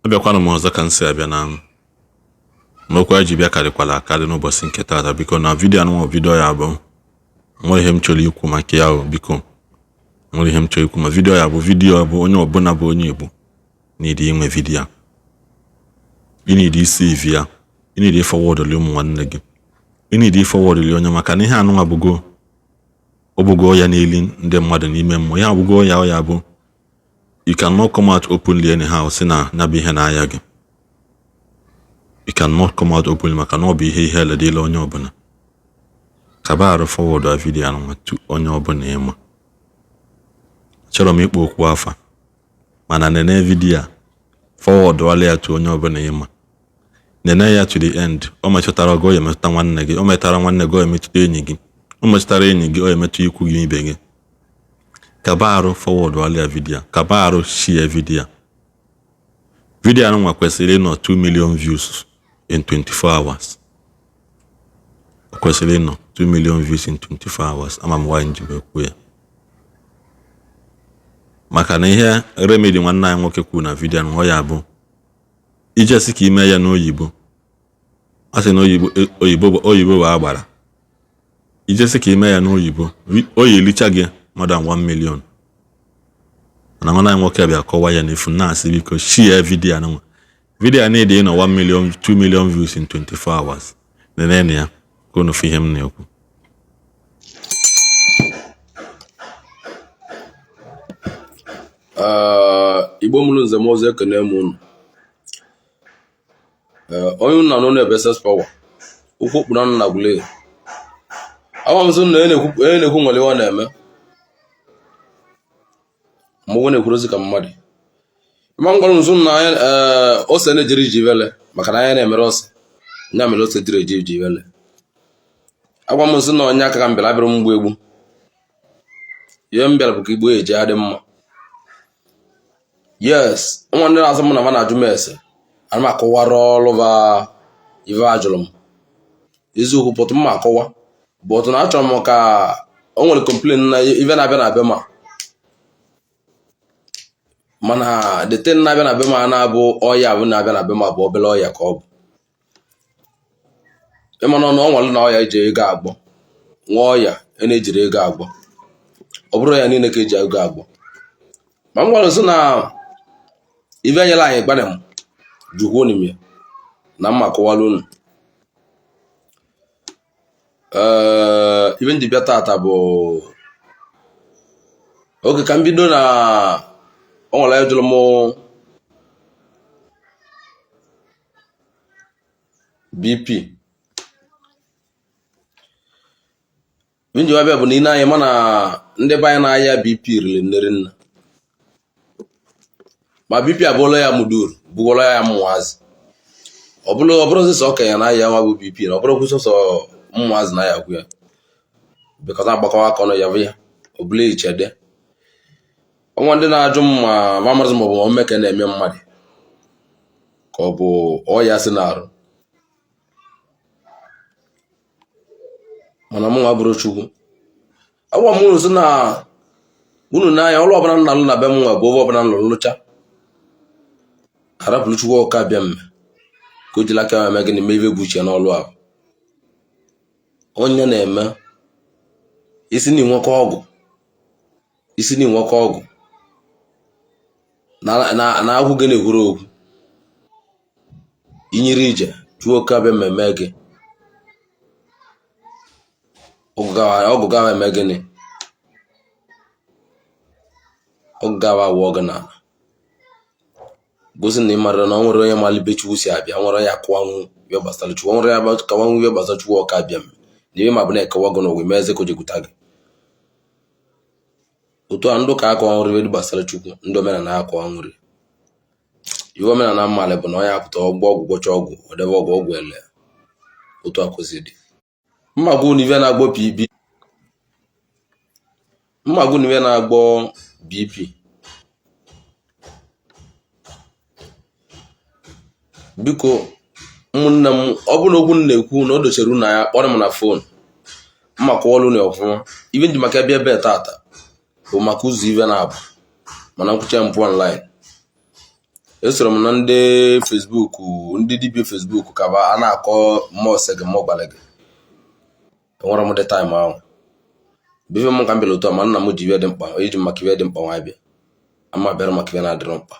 Abịakwanụ m ọzọ ka m si abịa na n'okwu anyị ji bịa karịkwala akarị n'ụbọchị nke taata. Biko, na vidiyo anụnwa, vidiyo ya bụ nwere ihe m chọrọ ikwu maka ya o. Biko, nwere ihe m chọrọ ikwu ma vidiyo ya bụ vidiyo bụ onye ọbụla bụ onye Igbo n'idi inwe vidiyo a, ịnidi isi ivi ya, ịnidi ịforwardụli ụmụ nwanne gị, ịnidi ịforwardụli onye, maka na ihe anụnwa bụgo obugo ya n'eli ndị mmadụ n'ime mmụọ ya abụgo ya. Ọ ya bụ you cannot come out openly anyhow si na ya bụ ihe na-aya gị. You cannot come out openly, maka na ọ bụ ihe ihere dịla onye ọbụla. Kaba arụ forward a vidiyo anụnwa to onye ọbụla ịma. Achọrọ m ịkpọ okwu afa, mana nene vidiyo a, forward wala ya to onye ọbụla ịma. Nene ya to the end. O metụtara gị, o emetụta nwanne gị. O metara nwanne gị, o emetụta enyi gị. O metụtara enyi gị, o emetụ ikwu gị, ibe gị. Kaba arụ forward wala ya vidiyo, kaba arụ share vidiyo. Vidiyo anụnwa kwesịrị ịnọ 2 million views in 24 hours. O kwesịrị ịnọ 2 million views in 24 hours. Ama m nwaanyị ji wee kwuo ya, maka na ihe remedy nwanne anyị nwoke kwuru na vidiyo anụnwa, ọ ya bụ ijesi ka ime ya n'oyibo. A sị na oyibo, oyibo, oyibo bụ agbara. Ijesi ka ime ya n'oyibo, oyi elicha gị more than 1 million. Mana nwanne anyị nwoke bịa kọwa ya n'efu. Na-asị, biko, share vidiyo anụnwa. Vidiyo a need ịnọ 1 million, 2 million views in 24 hours. Nenene ya ka unu fụ ihe m na-ekwu. Igbo mụrụ nze m ọzọ, ekene m unu. Onye unu na-anụ na-ebe SS Power ụkwụ okpuru anụ na gwule awa m sị na onye na-ekwu nwere ihe ọ na-eme mgbe na-ekwurozi ka mmadụ ma m gwara nso na ose na-ejere ije ibele, maka na anya na-emere ose nya mere ose jiri eje ije ibele. Agwa m nsị na onye aka ka m bịara abịara mgbu egbu. Ihe m bịara bụ ka Igbo eji adị mma. Yes, nwa ndị na-azụ m na ma na-ajụ m ese, ana m akọwara ọlụva ife ajụrụ m eziokwu pụtụ m akọwa but na achọrọ m ka o nwere complain na ife na-abịa na be ma mana the thing na-abịa na be ma na-abụ ọya bụ na-abịa na be ma bụ obere ọya ka ọ bụ. Ịmana na ọ nwere na ọya eji ego agbọ, nwa ọya e na-ejiri ego agbọ, ọ bụrụ ya niile ka eji ego agbọ. Ma m gwara nso na ife enyela anyị gbanị m jukwuo n'ime na mma kọwara unu. Ee, ife m ji bịa tata bụ oge ka m bido na o nwere onye jụrụ m BP. Ife m ji bịa bụ na ine anyị mana ndị be anyị na-aya BP riri nne rinne, ma BP abụọla ya muduru bụwara ya mmụazị. Ọ bụrụ sọsọ okenye na-aya nwa bụ BP, na ọ bụrụ sọsọ mmụazị na-ayakwu ya, because agbakọwa aka ọnụ ya bụ ya ọ bụla ichede ọnwa. Ndị na-ajụ m ma ma marazị ma ọ bụ mmeke na-eme mmadụ ka ọ bụ ọya si n'arụ, mana mụ nwa bụrụ Chukwu. Agwa m unu sị na unu n'anya ọrụ ọbụla nna alụ na be m nwa bụ ofe ọbụla nlụrụ lụcha arapụrụ Chukwu ọka bịa mme ka o jiri aka ya eme gịnị, mee ife bụ uche n'ọlụ ahụ onye na-eme isi na inwekọ ọgwụ, isi na inwekọ ọgwụ na agwụ gị na-ekwuru okwu inyere ije Chukwu oke abịa mmemme gị ọgwụ gawa eme gịnị, ọgwụ gawa awụọ gị n'ala, gosi na ị mara na o nwere onye mara ibe Chukwu si abịa, nwere onye akụwanwu ihe gbasara Chukwu, nwere ya kawanwu ihe gbasara Chukwu ọka abịa m na ihe ma bụ na-ekewa gị n'ụwa ime eze ka o jekwuta gị otu a. Ndụ ka akọwanwụrụ ihe gbasara Chukwu, ndị omenala akọwanwụrụ ihe omenala mmalị bụ na onye apụta ọgwụ ọgwụ gwọcha ọgwụ ọdebe ọgwụ ọgwụ ele otu akwụsị dị. Mmagwụ na ife na-agbọ PB, mmagwụ na ife na-agbọ BP. Biko ụmụnne m, ọ bụrụ na okwu m na-ekwu na o dochere unu anya, kpọrọ m na phone mma kọwalụ unu ọfụma. Ife nji maka ebe ebe tata bụ maka ụzọ ife na-abụ mana nkwụcha mpụ online. Esoro m na ndị Facebook, ndị dibịa Facebook ka ba a na-akọ mmụọ sị gị, mmụọ gwara gị. Enwere m dị time ahụ bife m ka m bịara otu a, ma nna m ji iwe dị mkpa, iji maka iwe dị mkpa nwa bịa ama bịara maka iwe na-adịrọ mkpa.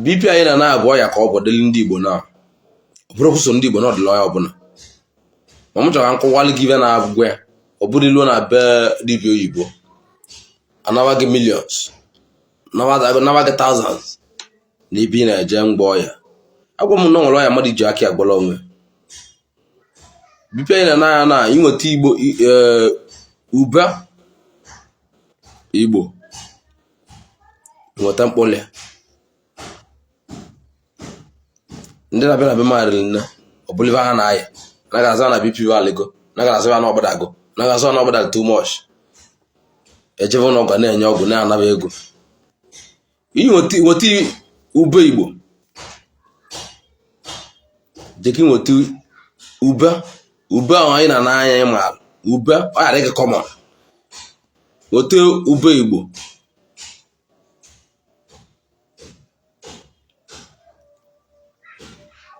BP anyị na na-abụ ọya ka ọ bụ dịrị ndị Igbo na ọ bụrụ kwụsọ ndị Igbo na ọdịla ọya ọbụla. Ma m chọrọ ka m kọwalụ gị ibe na-agwọ ya. Ọ bụrụ iluo na be dibịa oyibo, anawa gị millions, nawa gị thousands na ibe ị na-eje mgbe ọya. Agwa m na ọ nwere ọya mmadụ ji aka ya gwọrọ onwe. BP anyị na na na inweta igbo ube igbo, nweta mkpụrụ ya. Ndị na-abịa na be mmadụ nne, ọ bụrụ ife ha na-aya, anaghị azụ na BP alịgo, anaghị azụ na ọgbadago, anaghị azụ na ọgbadago too much. Ejebe ụlọ ọgwụ na-enye ọgwụ na-anaba ego. Nweta ube igbo, jeka nweta ube ube ahụ anyị na n'anya ịma ube ọ ghara gị common. Nweta ube igbo,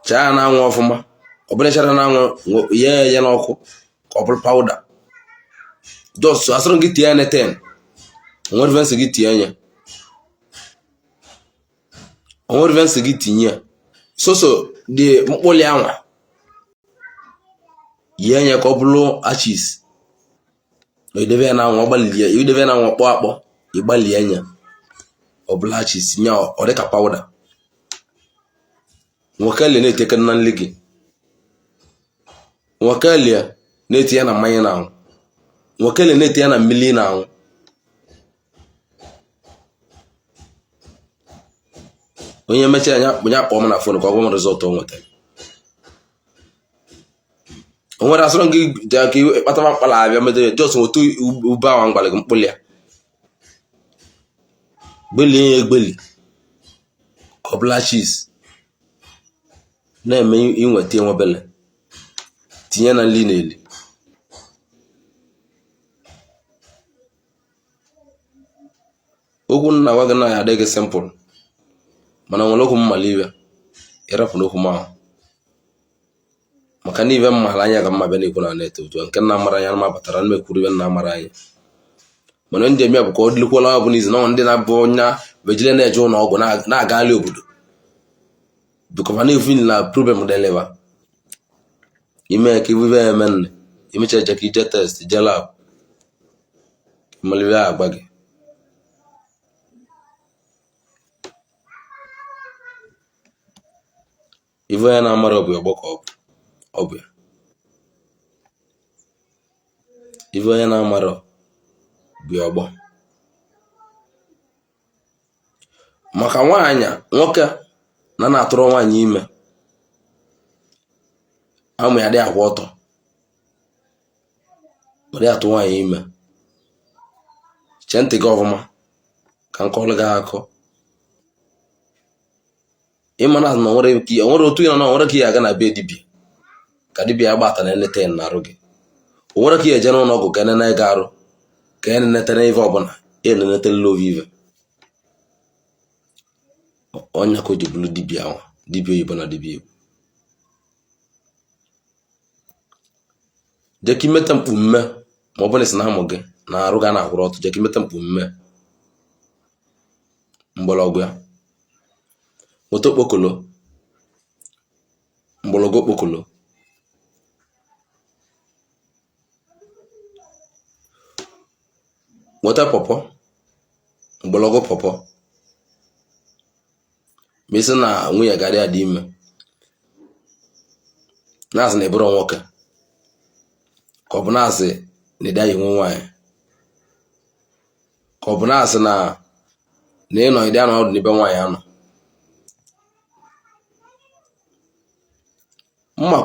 chaa ya n'anwụ ọfụma. Ọ bụrụ chara n'anwụ, yee ya n'ọkụ ka ọ bụrụ powder. Just asịrị gị tie ya neten, onwere ife nsị gị tie ya, onwere ife nsị gị tinye ya, soso dị mkpụrụ anwa yee ya ka ọ bụrụ ashes. Idebe ya n'anwụ, ọ gbalili ya. Idebe ya n'anwụ kpọọ akpọ, ịgbalie ya, ọ bụrụ ashes nya, ọ dị ka powder. Nwokelie na-eteke na nri gị, nwokelie na-etinye na mmanya na-aṅụ, nwokelie na-etinye na mmiri na-aṅụ. Onye mechaa ya, ya kpọọ m na phone ka ọ gwa m result o nwetara. O nwere asọrọ gị ka kpataba mkpala abịa metere. Just nweta ube ahụ ngwara gị, mkpụrụ ya, gbelie ya egbeli ka ọ bụla ashes. Na-eme inweta enwebele, tinye na nri na-eli. Okwu nna gwa gị na ya adịghị simple, mana nwere okwu mmali iwe ịrapụ n'okwu m ahụ, maka na ibe mmara anya ka mma bịa na-ekwu na net otu a. Nke nna mara anya ma batara na mekwuru ibe nna mara anya, mana ndị eme bụ ka ọ dịkwala ọ bụla izu na ndị na-abụ nya bejire na-eje ụlọ ọgwụ na-agali obodo bikọba na-efu na problem deliver ime ka ibe eme nne imecha eje ka ije test, je lab, mmalite agba gị. Ife onye na-amara ọ bụ ọgbọ ka ọ bụ ya. Ife onye na-amara bụ ọgbọ. Maka nwaanyị, nwoke na na-atụrụ nwaanyị ime, amụ ya dị akwụ ọtọ, ọ dị atụ nwaanyị ime. Chee ntị gị ọfụma ka m kọọrọ gị akọ. Ịma na nwere otu ị nọ na nwere ka ị aga na be dibịa ka dibịa agbata na eneten na arụ gị. O nwere ka ị eje n'ụlọ ọgwụ ka enene gị arụ, ka enenetara ife ọbụla enenetara ovi ife ọnya ka o ji bụrụ dibịa ahụ, dibịa oyibo na dibịa Igbo. Jee ka imeta mkpu mme, ma ọ bụrụ na ị sị na amụ gị na arụ ga na-akwụrụ ọtọ, jee ka imeta mkpu mme mgbọrọgwụ ya, nweta okpokolo, mgbọrọgwụ okpokolo, nweta pọpọ, mgbọrọgwụ pọpọ. Ma ị sị na nwunye gara ya dị ime, na-asị na ịbụrụ nwoke, ka ọ bụ na-asị na ịdị enwe nwaanyị, ka ọ bụ na-asị na na ịnọ ịdị anọ ọdụ n'ebe nwaanyị anọ. Mma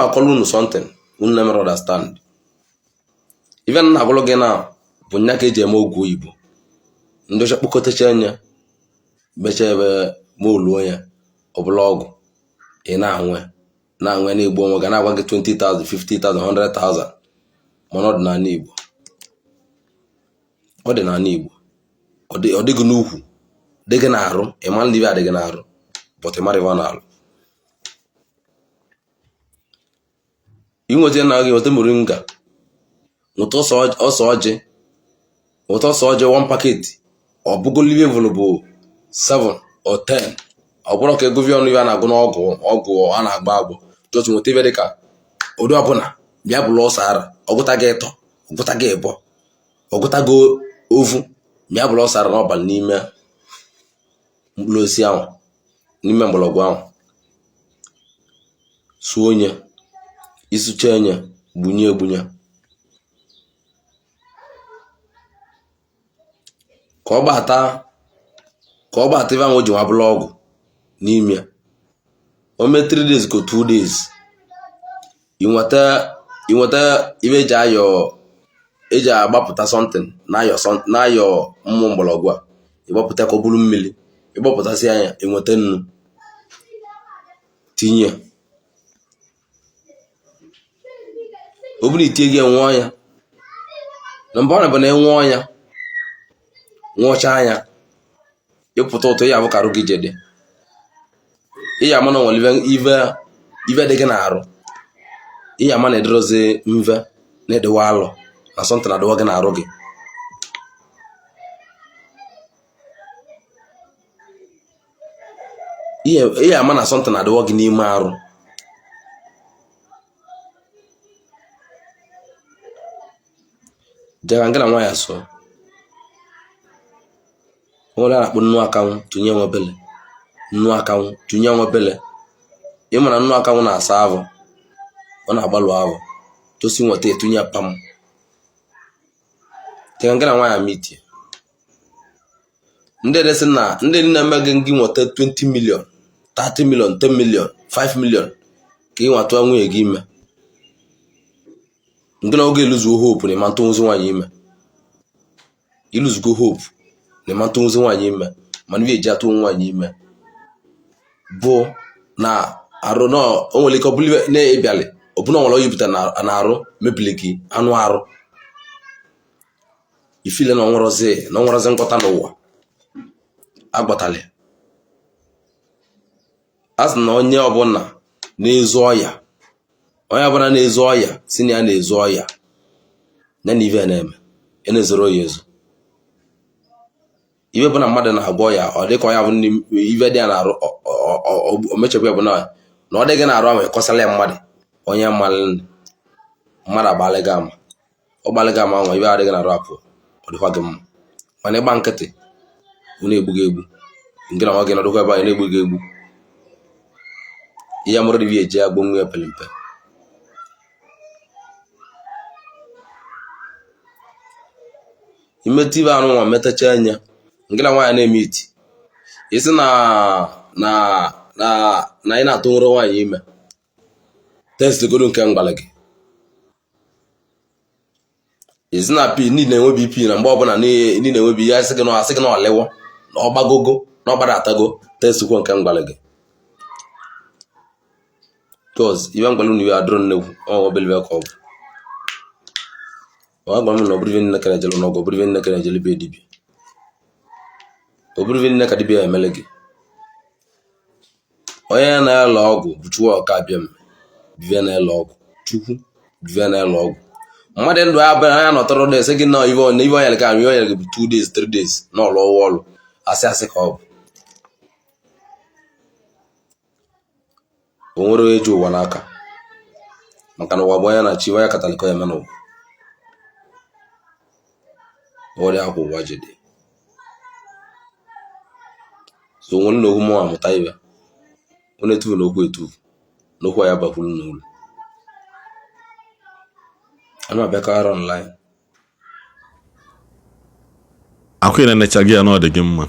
akọlụ unu something unu na-emere understand. Ife na agwụlụ gị na bụ nya ka eji eme ọgwụ oyibo. Ndị ọcha kpokọtacha anya, mechaa ebe ma oluo ya, ọ bụla ọgwụ ị na-anwe na-anwe na-egbu onwe ga na-agwa gị 20,000, 50,000, 100,000. Mana ọdịnala Igbo, Ọ dị n'ala Igbo, ọ dịghị n'ukwu, dị gị n'arụ, ịma ndị ibe adịghị n'arụ, but ịmara ife ọ na-alụ. Inweta na gị nweta moringa, nweta ose ọjị, nweta ose ọjị 1 packet, ọ bụgo level bụ 7 or 10. Ọ bụrụ ka ego ọnụ ibe a na-agụ n'ọgwụ ọgwụ a na-agba agbọ, just nweta ibe dịka ụdị ọbụla bịa bụrụ ọsọ ara, ọgụta gị ịtọ, ọgụta gị ịbọ, ọgụta gị ovu, bịa bụrụ ọsọ ara n'ọbalị n'ime mkpụrụ osisi ahụ, n'ime mgbọrọgwụ ahụ, suo onye isucha enye, gbunye egbunye ka ọ gbata, ka ọ gbata ife ahụ o ji nwa bụrụ ọgwụ n'ime ya. O mee 3 days ka 2 days, inweta ife eji ayọ, eji agbapụta something na-ayọ mmụ mgbọrọgwụ a, ịgbapụta ka ọ bụrụ mmiri, ịgbapụtasị anya, inweta nnu tinye. Ọ bụrụ itie gị enwe ọnya na mbụ, ọ bụ na enwe ọnya nwụọcha anya, ịpụta ụtọ ya abụ ka arụ gị jede, ịya ama na nwere ive dị gị na-arụ, ịya ama na edorozi mve na-edewe alụ na sọntị na-adịwa gị na-arụ gị. Ịya ama na sọntị na-adịwa gị n'ime arụ. Jega ngị na nwa ya so nwere a na-akpọ nnu akanwụ, tụnye nwebele nnu akanwụ, tụnye nwebele. Ị ma na nnu akanwụ na-asa avụ, ọ na-agbalụ avụ, tosi nweta etunye pam. Jega ngị na nwa ya mitie. Ndị edesi na ndị na-eme gị ngị nweta 20 million, 30 million, 10 million, 5 million ka ị nwatụa nwunye gị ime. Ndị na oge eluzuo hope na ịma ntụnwụzi nwaanyị ime, iluzugo hope na ịma ntụnwụzi nwaanyị ime, mana ihe eji atụ nwaanyị ime bụ na arụ na o nwere ike ọ bụrụ na ịbịalị ọbụna nwere oyipụta na arụ mebili gị anụ arụ, ifile na onwerozi ngwọta n'ụwa agwọtali. A sị na onye ọbụla na-ezu ọya, onye ọbụla na-ezu ọya si na ya na-ezu ọya, ya na ive na-eme ya na-ezoro ya ezo. Ive bụ na mmadụ na-agwọ ya, ọ dịka ọya bụ ive dị ya na-arụ, o mechekwa ya bụ na ọ dịghị na-arụ ahụ, ịkọsala ya mmadụ, onye mmadụ agbalị gị ama, ọ gbalị gị ama nwa ive adịghị na-arụ apụ, ọ dịkwa gị mma. Mana ịgba nkịtị, ọ na-egbu gị egbu, nke na nwa gị nọdụkwa ebe ahụ na-egbu gị egbu. Ihe mụrụ dị eji agbụ nwa ya pere mpe. Imetụ ibe anụ nwa metacha anya nke na nwaanyị na-eme iti, isi na na na na ị na-atụ nwere nwaanyị ime, test godo nke mgbala gị. Isi na p niile na-enwe BP na mgbe ọbụla niile na-enwe BP, ya asị gị na asị gị na ọlịwọ na ọgbagogo na ọgbadatago, test kwuo nke mgbala gị. Cause ibe mgbala unu iwe adụrụ nnekwu ọ obele ibe ka ọ bụ. Ọ gwa m na ọ bụrụ ibe nne ka na-ejele n'ọgwụ, ọ bụrụ ibe nne ka na-ejele be dibịa, ọ bụrụ ibe nne ka dibịa emele gị. Onye na-ele ọgwụ bụ Chukwu ọka abịa m bive na-ele ọgwụ, Chukwu bive na-ele ọgwụ. Mmadụ ndụ ya bịara ya nọtọrọ dị sị gị na ive onye ive onye ka ive onye gị bụ 2 days 3 days na ọlụ ọwụ ọlụ, asị asị ka ọ bụ. O nwere onye ji ụwa n'aka, maka na ụwa bụ onye na-achị, onye katara ka ya eme n'ụwa. Ọrịa akwa ụwa ji dị so nwere na okwu mụnwa amụta ibe onye etufu na okwu etufu na okwu ya bakwuru n'ụlọ. Ana abịakarị online. Akwụ na-enecha gị ya na ọ dị gị mma,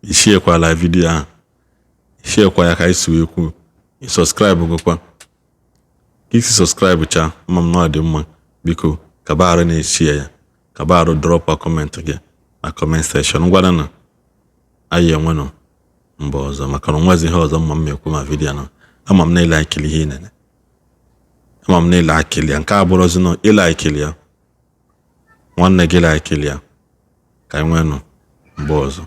isharekwala video ahụ, isharekwa ya ka anyị si wee kwuo, ịsubscribe gụkwa ka isi subscribe cha ama m na ọ dị mma. Biko kaba arụ na-eshare ya, kaba arụ drop comment gị na comment section. Ngwana na anyị enwenụ mba ọzọ, maka na onwezi ihe ọzọ mma m ekwu ma video na ama m na ịla ekele ihe nene, ama m na ịla akili ya nke a bụrụzi na ịla ekele ya nwanne gị la ekele ya. Ka anyị nwee nụ mgbe ọzọ.